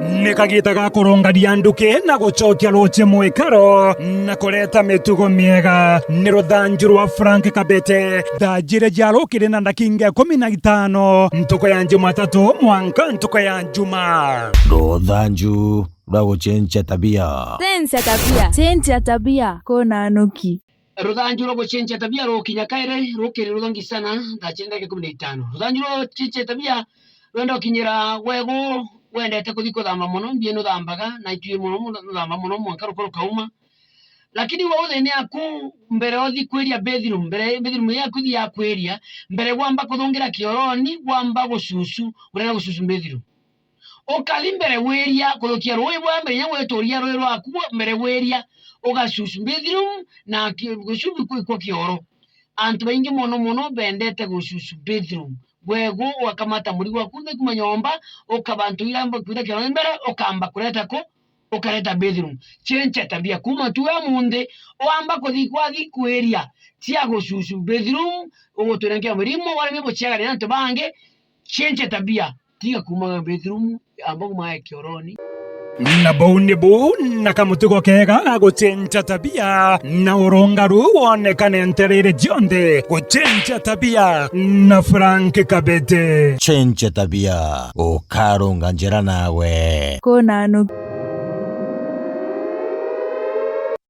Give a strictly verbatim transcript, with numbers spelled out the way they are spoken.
Ni kagiita ga kurungania nduki na gucokia ruuji mwikaro na kureta mitugo miega. Ni ruthanju rwa Frank Kabete. Thaa jiiri cia rukiri na ndakinga ikumi na itano, ntuku ya Jumatatu mwanka ntuku ya Juma. Ruthanju rwa gucenjia tabia. Cenjia tabia. Cenjia tabia. Kuna nuki. Ruthanju rwa gucenjia tabia rukinya kairi rukiri ruthangi sana, thaa cienda ikumi na itano. Ruthanju rwa gucenjia tabia rwenda gukinyira gwegu, wendete kuthi kuthamba mono, mbie nuthambaga, na itui mono, mono, nuthamba mono mwanka rukoro kauma. Lakini we uthini yaku, mbere uthi kwiria bathroom, mbere bathroom yaku ithi ya kwiria, mbere gwamba kuthungira kioroni, gwamba gucucu, urenda gucucu bathroom. Ukathi mbere wiria, kuthukia ruui bwa mbere, inya gwituria ruui rwaku mbere wiria, ugacucu bathroom, na ki-, gucucu kwi-, kwa kioro. Antu baingi mono mono bendete gucucu bathroom. Gwegu ugakamata murigo waku nthi kuma nyomba, ukaba antu ira mba kwitha kioro mbere, ukamba kureta ku, ukareta bathroom. Cenjia tabia. Kuma tu we munthi, wamba kuthi kwathi kwiria, cia gucucu bathroom, ugutwira nkia murimo, waremia guciagania na antu bangi, cenjia tabia. Tiga kuumaga bathroom, amba kuumaga kioroni. Na buu ni buu na kamutugo keega ga gucenjia tabia, na urungaru wonekane ntereere cionthe. Gucenjia tabia na Frank Kabete. Cenjia tabia, ukarunga njira nawe. Kuna nuki.